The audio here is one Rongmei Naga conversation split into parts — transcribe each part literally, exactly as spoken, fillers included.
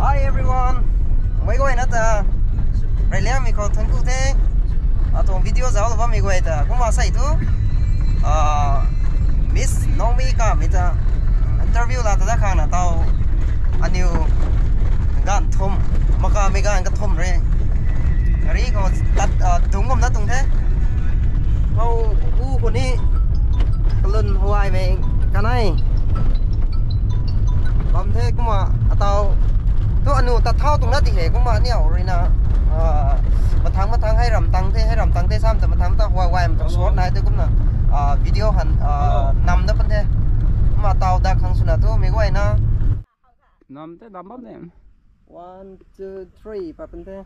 Hi everyone. Mei guayna ta reyliangmei khou thuanc ku the. Atuang video zauc lou bammei guay ta kumna sei tu, ah, Miss Naomi kamei ta interview la ta da khang na tau aniu ganv thum, makamei ganv kathum re. Gari khou tat, ah, dungc kumna tuang the. Khou u khou ni kalun huaymei kanei bam the kumna atau tu anu tat thau tuang na ti he kumna niw ruina, ah, mathang mathang hei ram tang the, hei ram tang the sam ta mathang ta huay huay mei tuang short nai the kumna, ah, video han, ah, nam da pan the. Kumna tau dak khang swna tu mei guayna. Nam the, nam bam ne. One, two, three, pat pan the.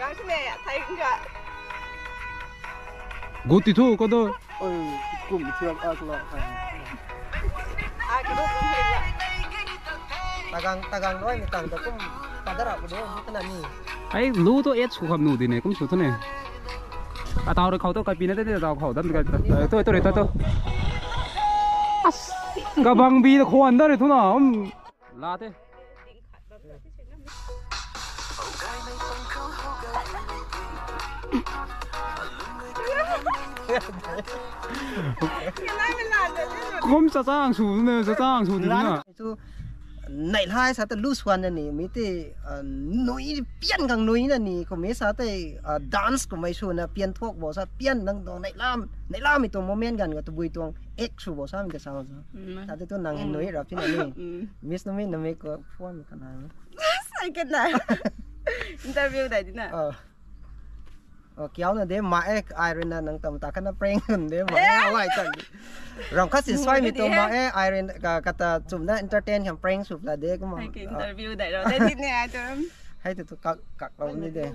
Gang sini, thai gang. Gu ti thu ko do. Oi, kum thiak a kala. Ai, ka ru kum thiak. Tagang, tagang noi ni tang ta kum ta da ra ko do, kana ni. Ai, lu to et sw kham nu di ne, kum sw thu ne. Atau rui khou to kai pi na te, atau khou dan kai. To, to, to, to. As, kabang bi da khwan da rui thu na, um. La the. Kum chachang sw ne, chachang sw di na. Chu neihla sa ta lu swan na ni, mi te, ah, nui pian gang nui na ni, kum e sa te, ah, dance kum mei sw na pian thuak bo sa pian nang dong neihla, neihlamei tuang moment ganv ka tabui tuang act sw bo sa mi ka sa sa. Mm. Sa te tu nang hin nui rap ti na ni. Mm. Miss Naomi, Naomi khou phone kan na. Sai kan na. Interview dai di na. Ah. Oh, kiau na de ma e, Irene na nang tam ta kana prank hun de ma e, awai tan. Ram khat si soi mi tu ma e, Irene ka, kata chum na entertain kham prank sw pla de kumna. Hai ke interview dai ro, dai di ne ai tu. Hai tu tu kak, kak lou ni de.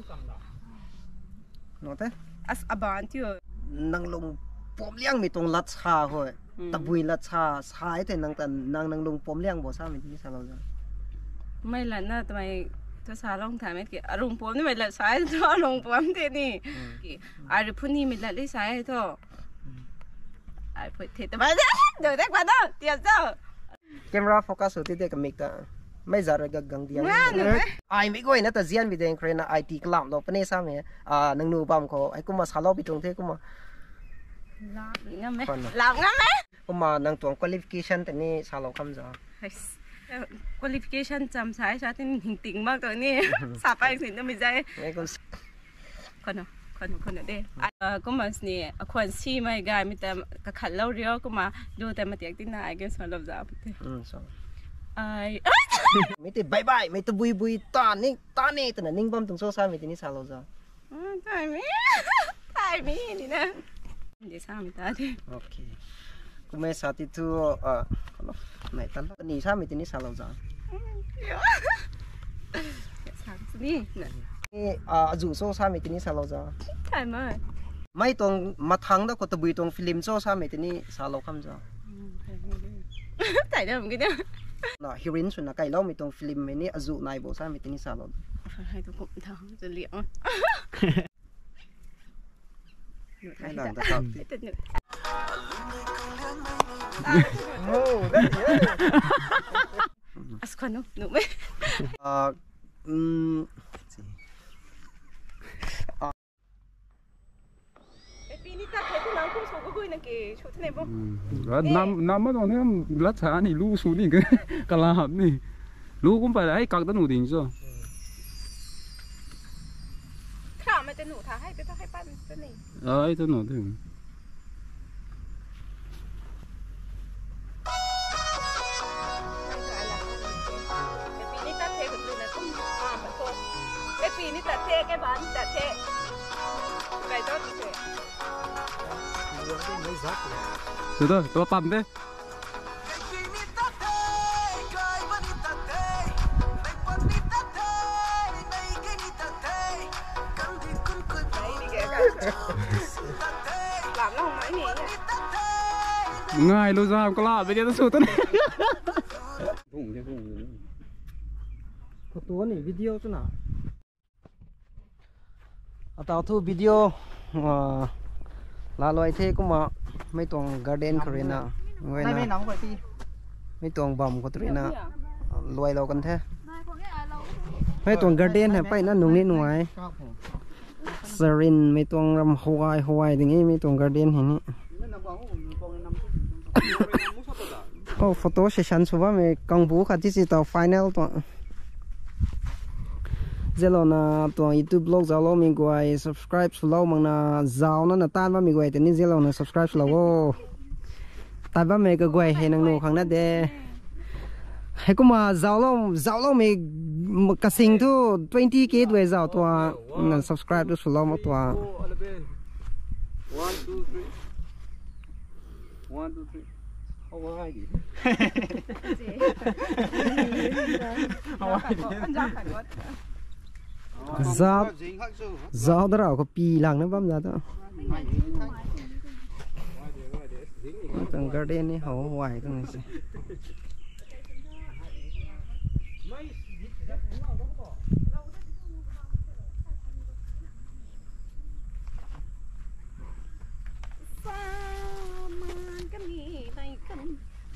No te? As aban tiu. Nang lung pom liang mi tuang lat sa hoi. Mm. Tabui lat sa, sa e te nang tan, nang, nang lung pom liang bo sa mi ti ni sa lou za. Mei lat na twmei, tu sa lou tha mei ki, a lung pom ni mei lat sa e tu, a lung pom te ni. Mm. Ki, a ri phun ni mei lat li sa e tu. Mm. Ai phun the twmei de, do de kwa do, tiap zo. Camera focus sw ti de kamik ta. Mei za rui gak gang diang. Nga, nga, nga. Ai mi guayna ta zian bi deng kre na I T kalam lou, pane sa mi. Ah, nang nu bam khou, ai kumna sa lou bi tuang the kumna. Lam ngam e. Khwan na. Lam ngam e. Kumna nang tuang qualification ta ni sa lou kham za. Hais. Eh, qualification cham sa, sa tin hing ting mak tuang ni. Sa pai sin tu mi zai. Ngai kum s- Khwan o, khwan o, khwan o de. Ah, kumna sini, a khwan si mei gay mi ta kakhat lou rio, kumna lu ta matiak tin na, ai gen sa lou za. Hmm, so. Ai. Mi ti bye bye, mi ti bui bui, ta ni, ta ni, ta na ning bam tuang so sa mi ti ni sa lou za. Ah, tai mi. Tai mi ni na. Di sa mi ta di. Okay. Kumna sa ti thu, ah, hello. Nai tan. Ni sa mi ti ni sa lou za. Yo. Sa ni na. Ni, ah, azu so sa mi ti ni sa lou za. Tai ma. Mei tuang mathang da khou tabui tuang film so sa mi ti ni sa lou kham za. Tai da mgi da. Na heroine sw na kai lou mi tuang film mi ni azu nai bo sa mi ti ni sa lou. Hai tu kum tha, tu liang. Ai lang ta tau. Oh, that's it. As khwan nu, nu me. Ah, mm, Pepi ni ta khe tu nang kum sw ka gui na ke, sw thane bo. Hmm. Ra nam, nam ma dong ni, lat sa ni, lu sw ni, kala hap ni. Lu kum pai, ai kak ta nu ding so. Kha ma te nu tha, hai te tha, hai pan ta ni. Ai ta nu ding. Tu tu, tu pam de. Ngai lu zam kala video ta sw tu ni. Bung de bung de. Photo ni video tu na. Atau thu video, ah, la luai the kumna mei tuang garden khou ruina, nguayna, mei tuang bam khou ruina, luai lou kan the. Mei tuang garden hei mpeyna nung ni nung ai. Sarin mei tuang ram huay huay ding e mei tuang garden hei ni. Oh, photo session sw bammei kangbu khat ti si tau final tuang. Zalouna tuang YouTube vlog zaucloumei guay subscribe swlou makna zauna na tan bammei guay tei ni zalouna subscribe swlou o. Tan bammei kaguay hei nang nu khang na de. Hei kumna zauclou, zaucloumei kasing thu twenty K duay zau tuang, na subscribe tu swlou mak tuang. One, two, three. One, two, three. How are you? How are you? Zau, zau da rau khou pi lang na bam za tu. Tuang garden ni how huay tuang se.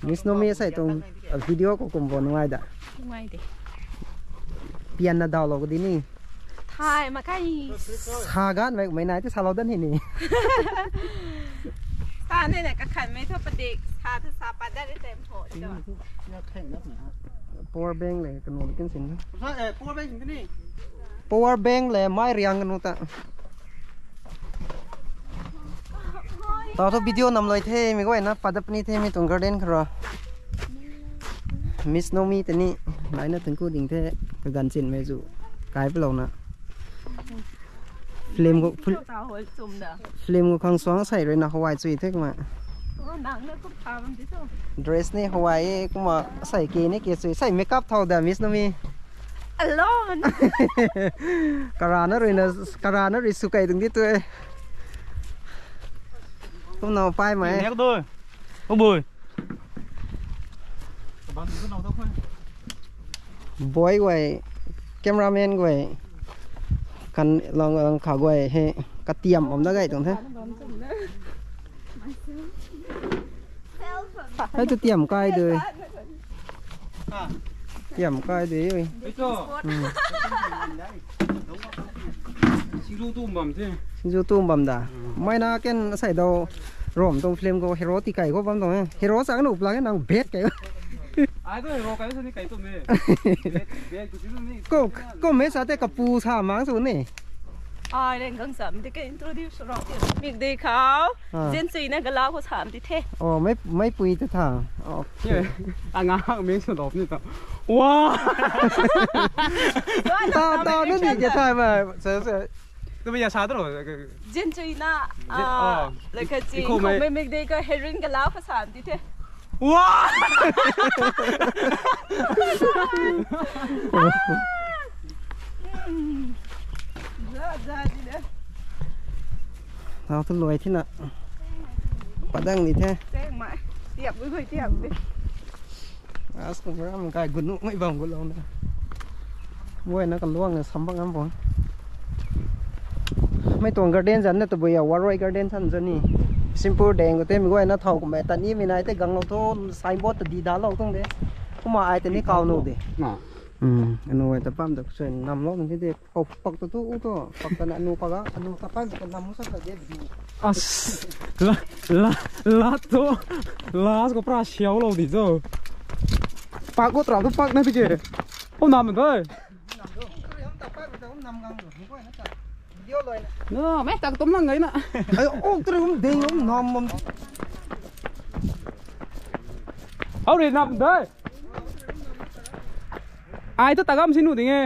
Miss Nomi, asei tuang, ah, video khou kum bo nungai da? Nungai de. Pian na daw lou ka di ni? Thay mak kai. Sa gan mei, mei nai ti salou dan hi ni. Sa ne na kakhan mei thu padik, sa thu sa pat dat ri tem ho. Power bank le kanu kin sin. Sa, eh, power bank sin ni. Power bank le mei riang kanu ta. Tau thu video nam luai the, mei guayna pat dat puni the, mei tuang garden khou rui. Miss Nomi tei ni, naina tangku ding the, kaganv chinmei zu, kai palouna. Film khou, fil-, film khou khang suang asei ruina huay chui the kumna. Dress ni huay e kumna asei ke ni ke chui, asei makeup thau da Miss Nomi. Alone. Karana ruina, karana rui sw kei tuang di tu e. Kumna pai mai. Nek doi. O boi. Boy guay, cameraman guay, kan lang, lang kha guay hei katiam bam da gay tuang the. Hei tu tiam kai de. Tiam kai de ui. Hei tu. Hmm. Singju tu bam the. Singju tu bam da. Mei na ken asei dau Rom tuang film khou hero ti kai khou bam tuang e. Hero sa kanu plan nang bet kai. Ai tu hero kai sa ni kai tu me. Bet, bet ku si tu ni. Ko, ko me sa tei kapu sa mang sw ni. Ai, reng gang sam tei ka introduce rau ti. Mik de khou. Ah. Zin chui na galau khou sam ti the. Oh, mei, meipui ta tha. Oh. Ye, a nga hak meng sw lop ni ta. Wow! Ta, ta, ni ni ke thai ma. Sa, sa. Tu mei ya sa tu ro. Zin chui na, zin, ah, oh. Like a zin, ikhou mei, mei mik de ka heroin galau khou sam ti the. Wow! Ah! Hmm. Za, za, di le. Tau thu luai thina. Padang ni the. Teng mai. Tiap bui bui tiap di. As ko ram kai gunu mai bam gulou na. Guayna kaluang na sambak ngam bong. Mei tuang garden zan na tabui ya, Waroi Garden san zan ni. Simpur deng ko te mei guayna thau kumei ta ni mei nai te gang lou thu signboard ta di da lou tuang de. Kumna ai ta ni kau nu de. Na. Hmm, anu ai ta pam ta sui nam lou ni de. Kau pak ta tu, u tu, pak ta na anu pak a, anu ta pan ta nam sa ta de. As, la, la, la tu, la ko pra siau lou di zo. Pak ko tra tu pak na ti ke. O nam doi. No, mei tak tum lang gai na. Ai, o tra um ding um nam um. Hau ri nam doi. Ai tu tagam sinu ding e.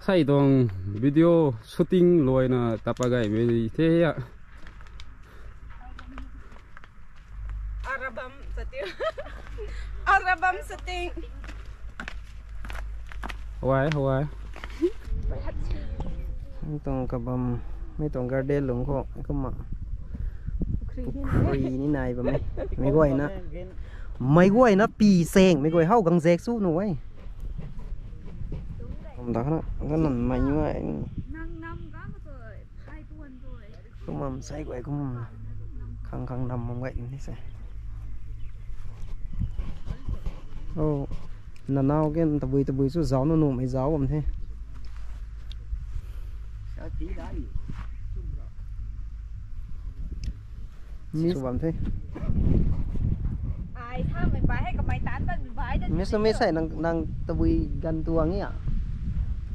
Sai tuang video shooting luaina tapa gaymei the ya. Arabam shooting. Arabam shooting. Hawai, hawai. Mei tuang kabam, mei tuang garden lung khou, kumna. Pukhri ni nai bam e. Mei guayna. Mei guayna pi seng, mei guay hau gang zek su nu e. Da khana, kan nan mai ni mai. Kumam sai guay kumam. Khang khang nam mam guay ni se. Oh, nanau gen tabui tabui chu zau nu nu mai zau bam the. Miss bam the. Ai, tha mai bai hai kamai tan ban bai da. Miss, miss hai nang, nang tabui gan tuang ia.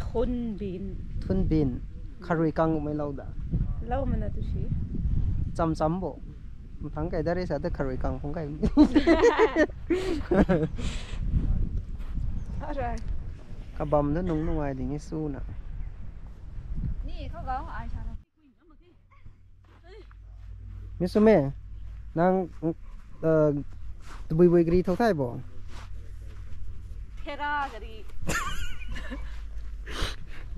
Thun bin. Thun bin. Kharui kang mai lou da. Lou mana tu si. Cham cham bo. Mthang kai da re sa da kharui kang phung kai. Alright. Kabam da nung nung ai ding i su na. Ni khou gau ai sa. Miss Sumi, nang, uh, tabui bui gari thau thai bo? Thera gari.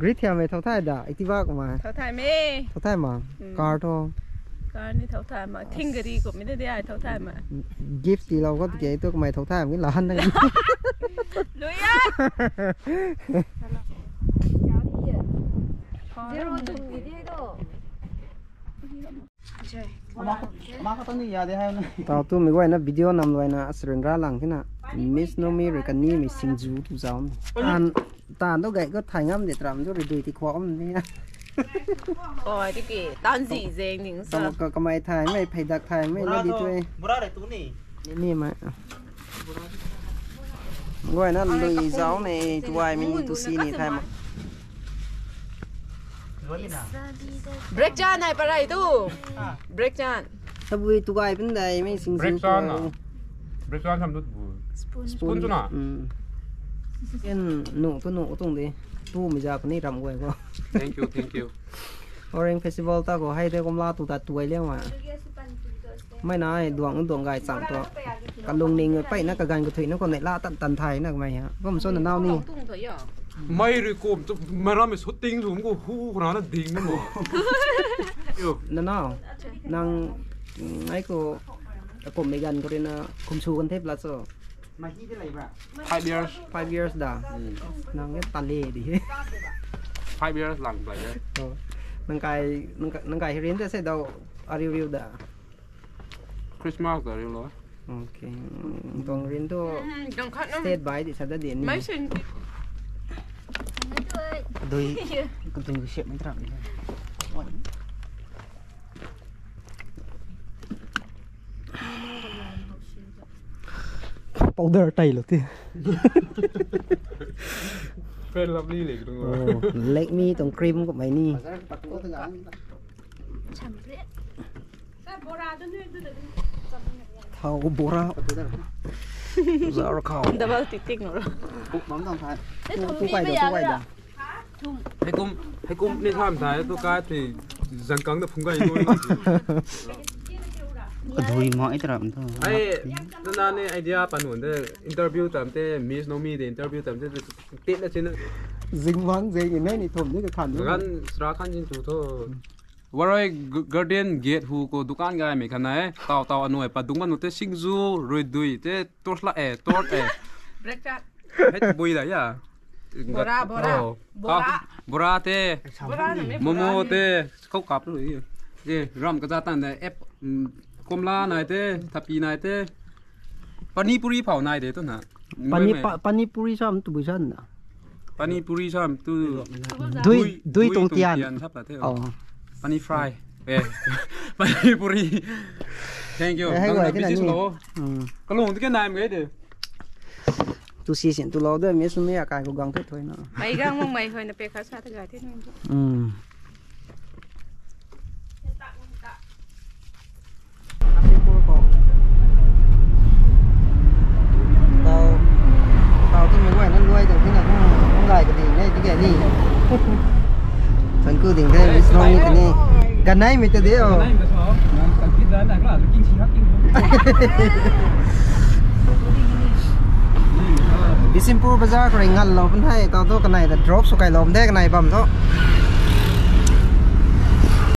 Gari thiam mei thau thai da, Activa kumna. Thau thai me. Thau thai ma? Mm. Car tho? Car ni thau thai ma. Thing gari kum mi de de ai thau thai ma. Gift ti lou ko ke tu kumai thau thai mi la han na. Lui ya. Zero thum ni de do. Ama, ama kata ni ya de hai na. Tau tu mi guay na video nam luai na asirin ra lang thina. Miss Nomi rui kani mi singju tu zau mi. An, tan do gai ko thai ngam de tram du rui dui ti khwa om ni ya. Oi, tiki, tan zi zeng ning sa. Tau ka, kamai thai mei, pheidak thai mei, na di tu e. Bura re tu ni. Ni, ni ma. Guay na lui zau ni, tuai mi tu si ni thai ma. Break chan hai parai tu. Break chan. Tabui tuai pun dai mi sing Break sing chan tu. Na. Break chan ham tu bu. Spoon. Spoon tu na. Mm. Ken nu tu nu tung di. Tu mi ja ko ni ram guay ko. Thank you, thank you. Orange Festival ta ko hai te kum la tu ta tuai liang ma. Mai na ai duang duang gai chang tu. Kalung ning pai na kagan kathui na ko nei la tan tan thai na mai ha. Kum so na nau ni. Mai rui kum tu mai ram shooting tu ko hu khana na ding na mo. Yo. Na nau. Nang ai ko kum mi gan ko ri na kum su kan thep la so. Five years. Five years da. Mm. Nang e tale di. Five years lang play de. Oh. Nang kai, nang kai, nang kai hirin te se dau ariu riu da. Christmas da riu lo. Okay. Mm, dong rin tu Mm, dong khat nam. State by di sa da din ni. Mai sen. Dui, kung tung siap mai tram ni. Powder tai lo ti. Fair Lovely le kung. Oh, Lakme tuang cream ko mai ni. Thau bora. Zar khau. Double titing ro. Buk mam tang thai. Tu, tu kai da, tu kai da. Heikum, heikum ni tham thai, tu kai ti zangkang da phung kai nui. Kadui ma i tram tu. Ai, tu na ni idea panun de interview tam te, Miss Nomi de interview tam te, tit na chin. Zingwang zing ni ni thum ni ka khan. Gan sra khan jin tu tho. Waroi g-, Garden Gate hu ko dukan gai mei khan e. Tau tau anui pa dung manu te singju, rui dui te, torch la e, torch e. Break chat. Hei bui da ya. Bora, bora. Oh. Bora. Ka-, bora te. Bora na me bora Momo ni. Te. Kau kap lu ye. Ye, ram ka za tan de. Ep, mm, komla nai te, thapi nai te. Pani puri phau nai de tu na. Pani, Nui me. Pa-, pani puri sam tu bui san na. Pani puri sam tu. Dui, dui, dui tuang tian. Tian sap la the. Oh. Pani fry. Eh. Pani puri. Thank you. Eh, hai Nang guay na tina business ni. Lo. Hmm. Kalung tu ke nai mai de. Tu si sin tu lo de, Miss Nomi akai ko gang the thoi na. Mai gang mong mai hoi na pe kha sa ta ga the na. Hmm. Tau, tau tu mi guay na luai tau tina kum, kum gai ka ding e, ti ke ni. Thank you ding the, Miss Nomi tini. Ganai mi te de o. Bisimpur bazar ko ri ngal lo pun thai, tau tu kanai da drop su kai lom de, kanai bam tu.